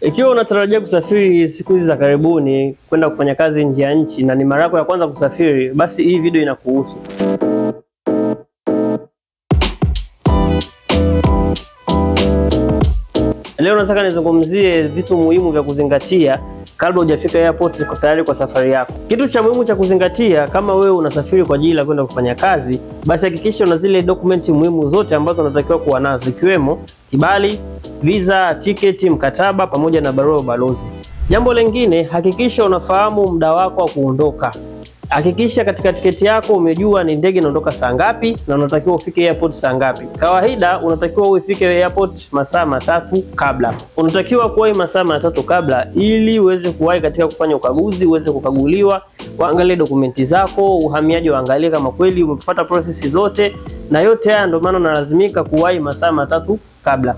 Ikiwa unatarajia kusafiri siku hizi za karibuni kwenda kufanya kazi nje ya nchi na ni mara yako ya kwanza kusafiri, basi hii video inakuhusu. Leo nataka nizungumzie vitu muhimu vya kuzingatia kabla hujafika airport uko tayari kwa safari yako. Kitu cha muhimu cha kuzingatia kama wewe unasafiri kwa ajili ya kwenda kufanya kazi, basi hakikisha una zile dokumenti muhimu zote ambazo unatakiwa kuwa nazo ikiwemo kibali, visa, tiketi, mkataba pamoja na barua ya ubalozi. Jambo lingine, hakikisha unafahamu muda wako wa kuondoka. Hakikisha katika tiketi yako umejua ni ndege inaondoka saa ngapi na unatakiwa ufike airport saa ngapi. Kawaida unatakiwa ufike airport masaa 3 kabla. Unatakiwa kuwahi masaa 3 kabla ili uweze kuwahi katika kufanya ukaguzi, uweze kukaguliwa, waangalie dokumenti zako, uhamiaji waangalie kama kweli umefuata prosesi zote, na yote haya ndio maana unalazimika kuwahi masaa 3 kabla.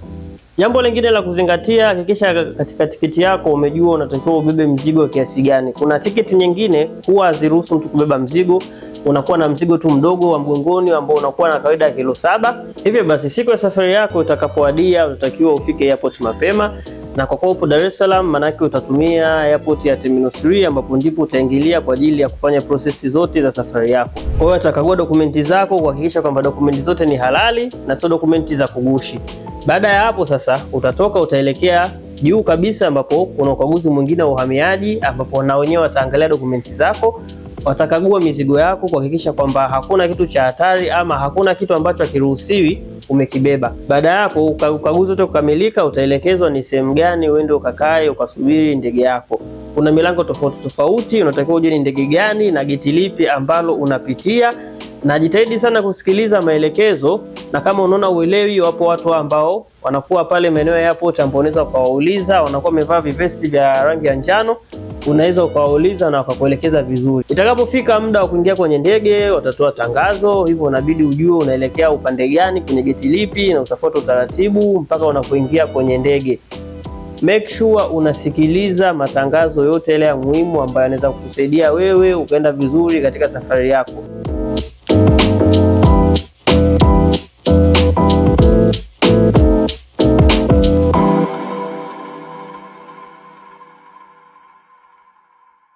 Jambo lingine la kuzingatia, hakikisha katika tiketi yako umejua unatakiwa ubebe mzigo kiasi gani. Kuna tiketi nyingine huwa haziruhusu mtu kubeba mzigo, unakuwa na mzigo tu mdogo wa mgongoni ambao unakuwa na kawaida ya kilo 7. Hivyo basi siku ya safari yako itakapowadia, unatakiwa ufike airport mapema, na kwa kuwa upo Dar es Salaam, manake utatumia airport ya Terminal 3 ambapo ndipo utaingilia kwa ajili ya kufanya prosesi zote za safari yako. Kwa hiyo atakagua dokumenti zako kuhakikisha kwamba dokumenti zote ni halali na sio dokumenti za kugushi. Baada ya hapo sasa utatoka utaelekea juu kabisa ambapo kuna ukaguzi mwingine wa uhamiaji ambapo na wenyewe wataangalia dokumenti zako, watakagua mizigo yako kuhakikisha kwamba hakuna kitu cha hatari ama hakuna kitu ambacho hakiruhusiwi umekibeba. Baada ya hapo ukaguzi wote kukamilika, utaelekezwa ni sehemu gani uende ukakae ukasubiri ndege yako. Kuna milango tofauti tofauti, unatakiwa ujue ni ndege gani na geti lipi ambalo unapitia, na jitahidi sana kusikiliza maelekezo, na kama unaona uelewi, wapo watu ambao wanakuwa pale maeneo ya airport ambao unaweza ukawauliza, wanakuwa wamevaa vivesti vya rangi ya njano, unaweza ukawauliza na wakakuelekeza vizuri. Itakapofika muda wa kuingia kwenye ndege, watatoa tangazo, hivyo unabidi ujue unaelekea upande gani, kwenye geti lipi, na utafuata utaratibu mpaka unapoingia kwenye ndege. Make sure unasikiliza matangazo yote yale ya muhimu ambayo yanaweza kukusaidia wewe ukaenda vizuri katika safari yako.